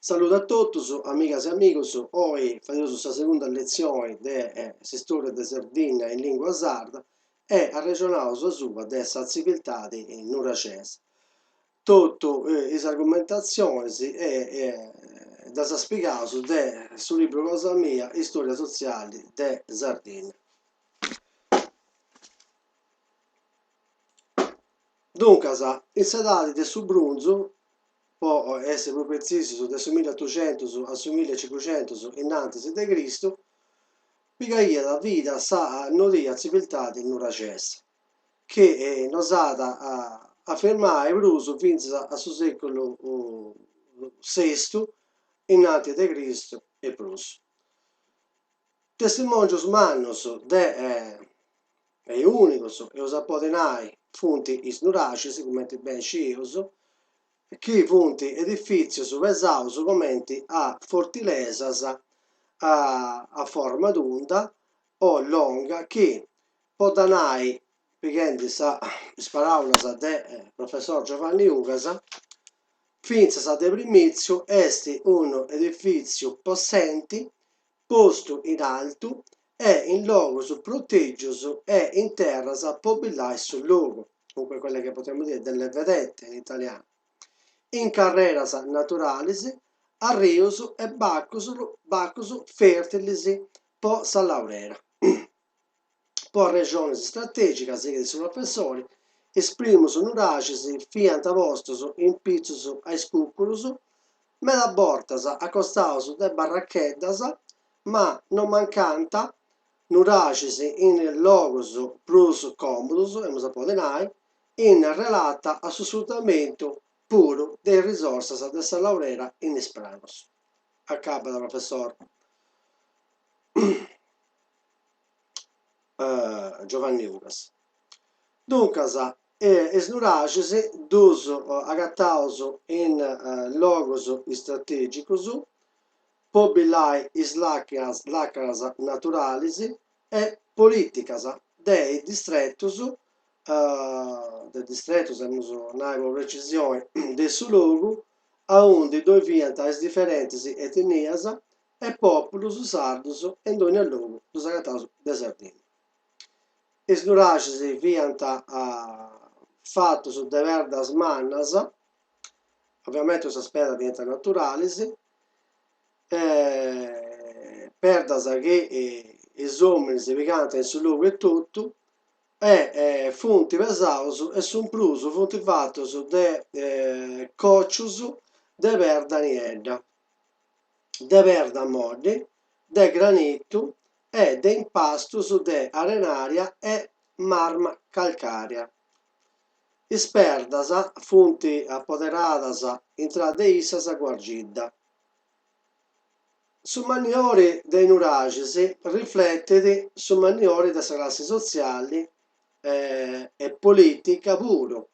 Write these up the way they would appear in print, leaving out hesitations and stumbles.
Saludu a totus, amigas e amigus, oi fadeus sa segunda letzioni de s'istoria de Sardinna in lingua sarda e arrexonaus asuba de sa tziviltadi nuraxesa. Totu is argumentatzionis ddas pigaus de su libru cosa mia Istoria sotziali de Sardinna. Duncas, in s'edadi de su brunzu, po essi prus pretzisus de su milliotuxentus a su millicincuxentus innantis de Cristu, pigaiat vida sa nodia tziviltadi nuraxesa, chi no s'at a firmai prus fintzas a su sèculu sestu innantis de Cristu e prus. Testimòngios mannos de e ùnicos, eus a podi nai, funt is nuraxis, cumenti beni scieus, chi funt edifìtzios pesaus cumenti a fortilesas a forma tunda o longa chi, po dda nai pighendi sa is paràulas de professor Giovanni Ugas, fintzas de primìtziu est unu edifìtziu possenti postu in altu e in logus protègius e in terras po billai su logu, comunque quelle che potremmo dire delle vedette in italiano, in carreras naturalis, arrius e bacus bacus fertilis po sa laurera. Po arrexonis stratègicas, sighit su professori, is primus nuraxis fiant postus in pitzus a is cùcurus, meda bortas acostaus de barracheddas, ma no mancant nuraxis in logus prus còmudus, emus a podi nai, in relata a su sfrutamentu puru de is risorsas de sa laurera in is pranus. Acabat professor Giovanni Ugas. Duncas, is nuraxis ddus agataus in logus istratègicus po billai is làcanas naturalis e polìticas de is distretus, de distretus emus a nai po precisioni, de su logu aundi ddoi fiant is diferentis etnias e pòpulus sardus e in dònnia logu ddus agataus de Sardìnnia. Is nuraxis fiant fatus de perdas mannas, oviamenti custas perdas fiant naturalis, perdas chi is ominis pigant in su logu etotu e funt pesaus e su prus funt fatus de còcius de perda niedda. de perda moddi, de granitu e de impastus de arenaria e marma calcària. Is perdas funt apoderadas intra de issas cun argidda. Su manniori de is nuraxis rifletit su manniori de sa classi sotziali e polìtica puru,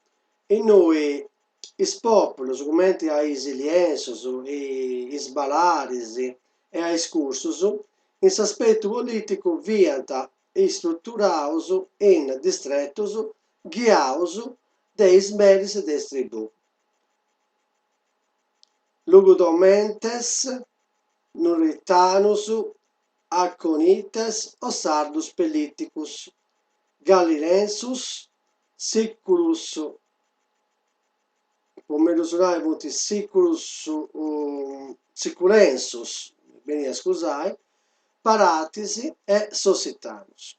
innui Is pòpulus, cumenti a is Iliensus, is Balaris e a is Cursus, in s'aspetu polìticu fiant istruturaus in distretus ghiaus de is meris de is tribù. Lugudomentes, Nuritanus, Aconites o Sardus Pelìticus, Gallirensus, Siculus, po mellus nai funt Siculus Siculensus, mi benit a scusai, Paratis e Sossitanus.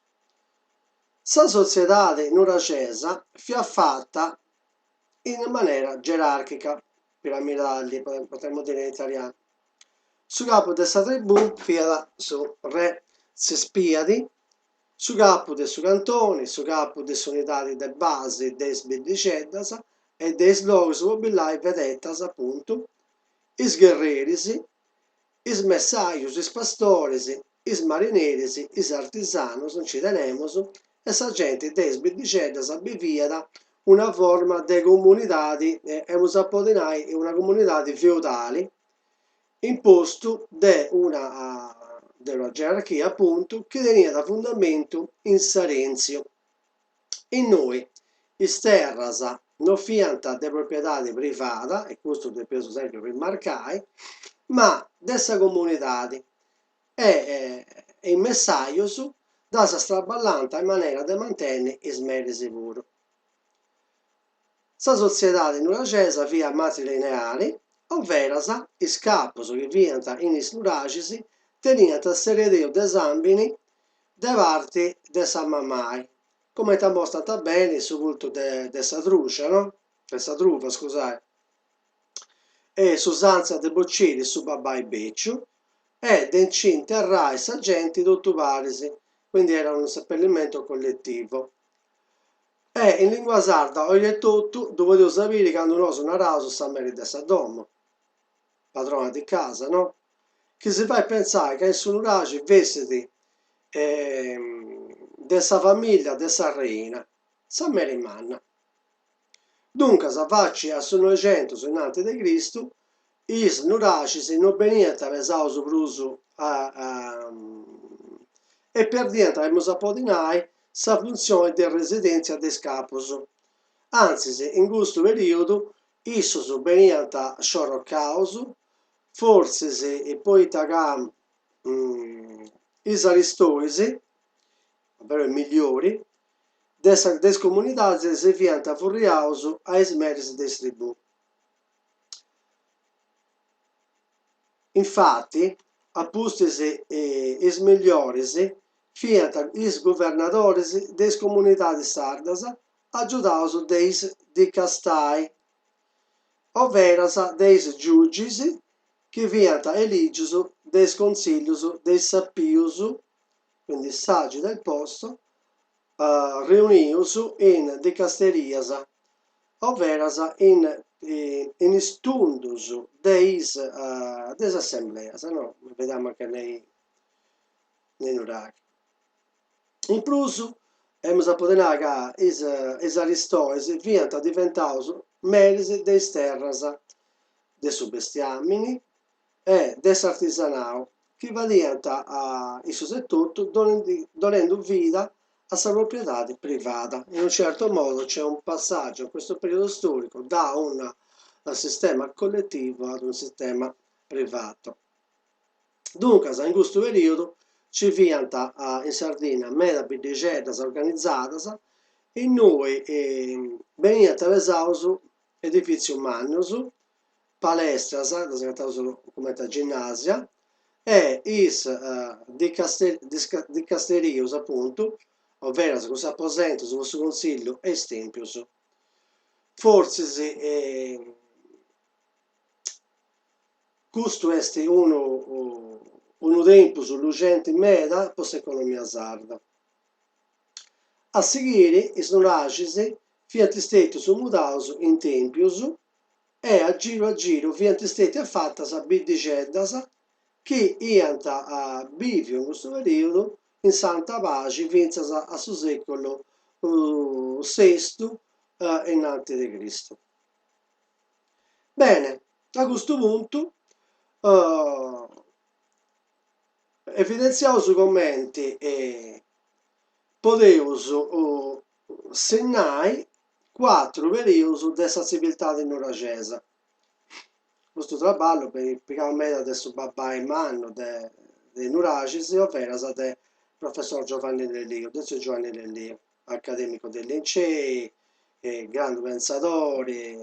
Sa sotziedade nuraxesa fiat fata in manera geràrchica, piramidali potremmo dire in italianu. Su capu de sa tribù fiat su re Tzispiadi, Su capu de su cantoni, su capu de s'unidadi de basi de is biddixeddas e de is logus po billai vedetas apuntu, is gherreris, is messajus, is pastoris, is marineris, is artisanus nci tenemus e sa genti de is biddixeddas biviat una forma de comunidadi, emus a podi nai una comunidadi feudali, impostu de una de una gerarchia apuntu chi teniat fundamentu in s'arèntziu, innui is terras no fiant de propriedadi privada, e custu depeus sempri rimarcai, ma de sa comunidadi e is messajus ddas traballànt in manera de mantenni is meris puru. Sa sotziedadi nuraxesa fiat matrilineari, overas is capus chi fiant in is nuraxis teniant s'eredeu de sàmbini de parti de sa mamai, cumenti amostant beni su cultu de sa truxa, no? De sa truva, scusai. E s'usàntzia de bociri su babbai bèciu e de nci interrai sa genti totu paris, quindi era un seppellimento collettivo. E in lingua sarda oi etotu ddu podeus biri candu nosu naraus sa meri de sa domu, padrona di casa, no? Chi si fait pentzai ca in su nuraxi fessit de sa familia de sa reina, sa meri manna. Duncas, faci a su noixentus innanti de Cristu, is nuraxis no beniant pesaus prus e perdiant, emus a podi nai, sa funtzioni de residèntzia de is capus. Antzis, in custu perìodu issus beniant sciorrocaus, fortzis poita ca is aristois, ovvero i migliori, de sa de is comunidadis si fiant furriaus a is meris de is tribù. Infati, a pustis is miglioris fiant is guvernadoris de is comunidadis sardas agiudaus de is dicastai, overas de is giugis chi fiant elìgius de is contzillus de is sapius quindi saggi del posto, reunius in dicasterias, overas in in is tundus de is de is assembleas, no, vediamo anche nei nei nuraghi. In prus emus a podi nai ca is is aristois fiant diventaus meris de is terras, de su bestiamini e de s'artisanau chi fadiant issus etotu donendu vida a sa propriedadi privada. In un certo modo c'è un passaggio in questo periodo storico da un sistema collettivo ad un sistema privato. Duncas in custu periodu ci fiant in Sardinna meda biddixeddas organizadas innui beniant pesaus edifitzius mannus palestras, ddas agataus cumenti a ginnasia, e is dicasterius apuntu, overas cussus aposentus po su contzillu e is tèmpius. Fortzis custu est unu unu tempus luxenti meda po s'economia sarda. A sighiri is nuraxis fiant stètius mudaus in tèmpius e a giru a giru fiant stètias fatas biddixeddas chi iant bìviu in custu perìodu in santa paxi fintzas a su sèculu sestu innanti de Cristu. Bene, a custu puntu evidentziaus comenti podeus sinnai cuatru perìodus de sa tziviltadi nuraxesa. Custu traballu benit pigau meda de su babbai mannu de is nuraxis, overas de professor Giovanni Lilliu, de tziu Giovanni Lilliu, accademico dei Lincei, grandu pentzadori,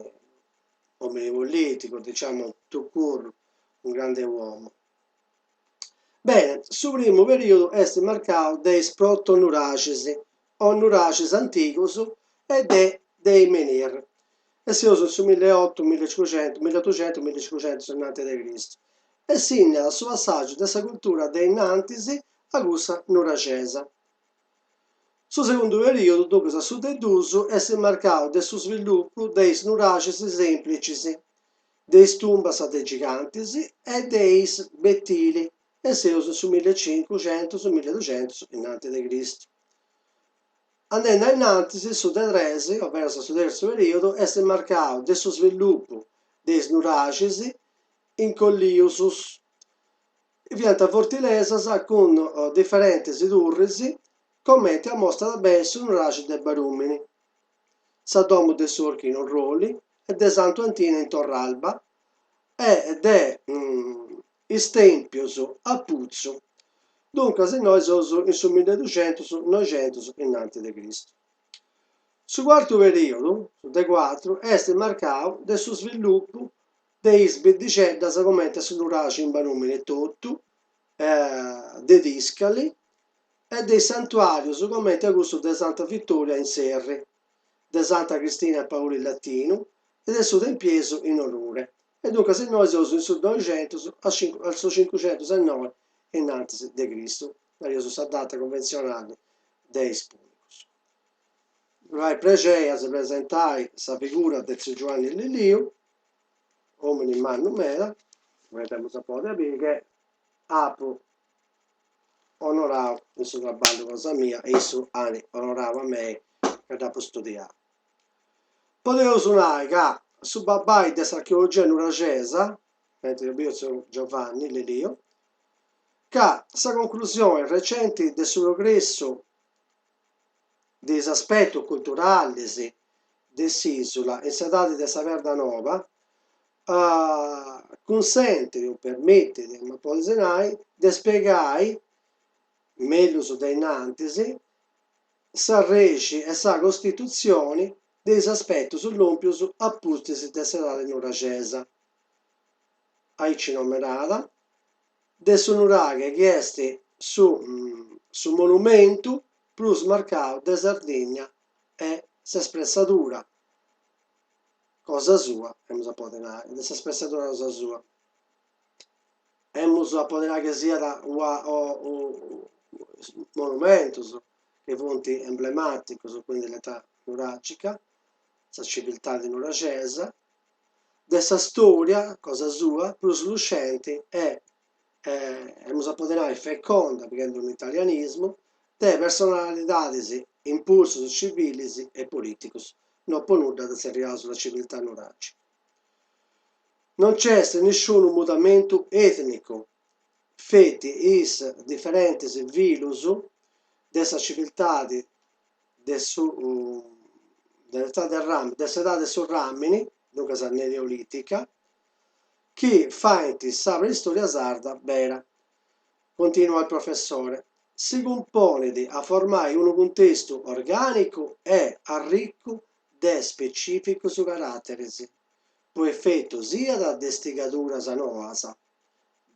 omini politicu, diciamo tout court un grande uomo. Bene, su primu perìodu est marcau de is protonuraxis, o nuraxis antigus e de de is menhir, e seus in su milleotu millecincuxentus milleotuxentus millecincuxentus innanti de Cristu, e sinnat su passàgiu de sa cultura de innantis a cussa nuraxesa. Su segundu perìodu, duncas su de dus, est marcau de su svilupu de is nuraxis sèmplicis, de is tumbas de gigantis e de is betili, e seus in su millecincuxentus milleduxentus innanti de Cristu. Andendi a innantis, su de tres, overas su tertzu perìodu, est marcau de su svilupu de is nuraxis in collius, fiant fortilesas cun diferentis turris, comenti amostat beni su nuraxi de Barùmini, sa domu de s'Orcu in Orroli e de Santu Antine in Torralba. E de is tèmpius a putzu. Duncas innoi seus in su milleduxentus noixentus innanti de Cristu. Su cuartu perìodu, su de cuatru, est marcau de su svilupu de is biddixeddas cumenti a su nuraxi in Barumini etotu, de Tiscali e de is santuàrius cumenti a cussu de Santa Vittoria in Serri, de Santa Cristina in Pauli Latinu e de su Tempiesu in Orune. E duncas innoi seus in su noixentus a su cincuxentus e noi innantis de Cristu, nareus sa data cunventzionali de is Pùnicus. Mi fait prexei a si presentai sa figura de tziu Giuanni Lilliu, omini mannu meda, cumenti emus a podi a biri, che apu onorau in su traballu cosa mia e issu at onorau a mei ca dd'apu studiau. Podeus nai ca su babbai de s'archeologia nuraxesa, cumenti eus biu tziu Giovanni Lilliu, ca sa conclusioni recenti de su progressu de is aspetus culturalis de s'ìsula in s'edadi de sa perda noba cunsentit o permitit, emu a podi nai, de spiegai, mellus de innantis, s'arrexi e sa costitutzioni de is aspetus lòmpius a pustis de s'edadi nuraxesa, aici nomenada, de su nuraghe chi est su su monumentu prus marcau de Sardigna e s'espressadura cosa sua, emus a podi nai, de s'espressadura cosa sua. Emus a podi nai chi siat ua monumentus chi funt emblematicus, quindi l'età nuragica, sa civiltadi nuraxesa, de sa storia cosa sua prus luxenti e, emus a podi nai, feconda, pighendi unu italianismu, de personalidadis, impulsus civilis e politicus, no po nudda dda tzerriaus la civiltà nuragica. No nc'est nisciunu mudamentu etnicu, feti is diferentis filus de sa civiltadi de su de l'età del rame de s'edadi de su ràmini, duncas neolìtica, chi faint sa preistoria sarda bera. Continua il professore, si cumponit a formai unu cuntestu orgànicu e arricu de specificus caràteris, po efetu siat de stigaduras noas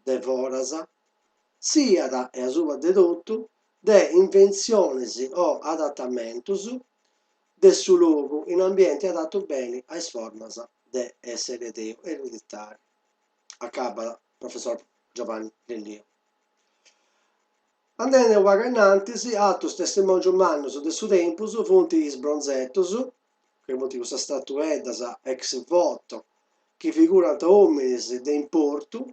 de foras, siat, e asuba de totu, de inventzionis o adatamentus de su logu in ambienti adatu beni a is formas de s'eredeu ereditàriu. Acabat professor Giovanni Lilliu. Andendi unu pagu ainnantis, atrus testimòngius mannus de su tempus funt is bronzetus, chi funt cussas statueddas ex voto chi figurant òminis de importu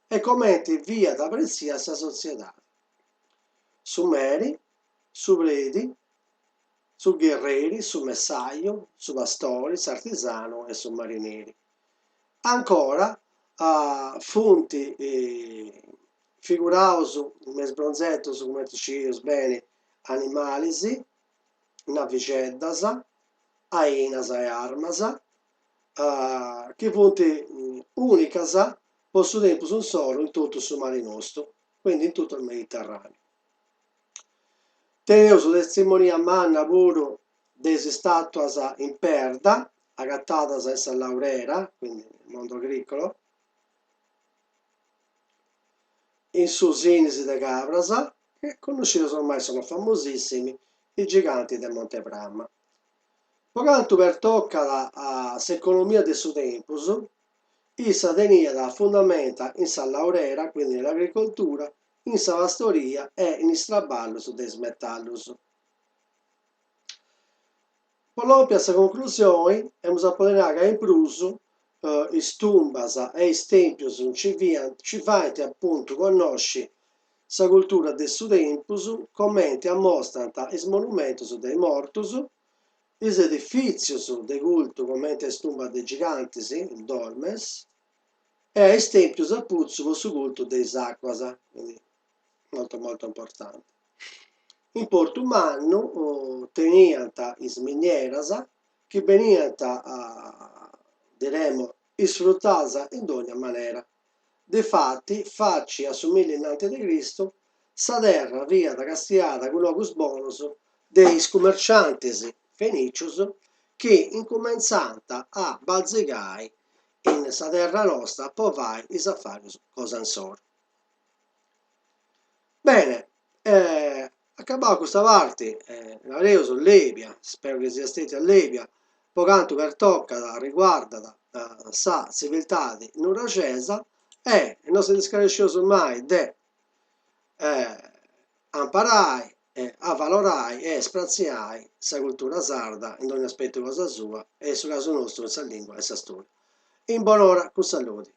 e comenti fiat pretzia sa sotziedadi. Su meri, su predi, su gherreri, su messaju, su pastori, s'artisanu e su marineri. Ancora funt figuraus me is bronzetus, cumenti scieus beni, animalis, navixeddas, ainas e armas, chi funt unicas po su tempus insoru in totu su mari nostu. quindi in tutto il Mediterraneu. Teneus testimonia manna puru de is statuas in perda agatadas in sa laurera, quindi nel mondo agricolo, in su Sinis de Cabras, e connoscius ormai sono famosissimi i giganti de Mont'e Prama. Po cantu pertocat a s'economia de su tempus, Issa teniat fundamenta in sa laurera, quindi nell'agricoltura, in sa pastoria e in is traballus de is metallus. Po lompi a sa conclusioni, emus a podi nai ca in prus is tumbas e is tèmpius nci fiant nci faint apuntu connosci sa cultura de su tempus comenti amostant is monumentus de is mortus, Is edifìtzios de cultu comente a is tumbas de gigantis, is dolmens, e a is tèmpios a putzu po su cultu de is àcuas, quindi molto molto importante. Importu mannu teniant is minieras chi beniant, diremo, Isfrutadas in dogna manera. Difati, faci a su milli innanti de Cristu, sa terra fiat castiada cun ogus bonus de is cumerciantis fenicius chi incumentzànt a bazigai in sa terra nosta po fai is afàrius cosa insoru. Bene, acabau custa parti, nareus lèbia, speru chi siat stètia lèbia, po cantu pertocat, riguardat sa tziviltadi nuraxesa e no si ndi scaresceus mai de amparai, avalorai e spratziai sa cultura sarda in dogna aspetu cosa sua e in su casu nostru in sa lingua e sa storia. In bonora cun saludi.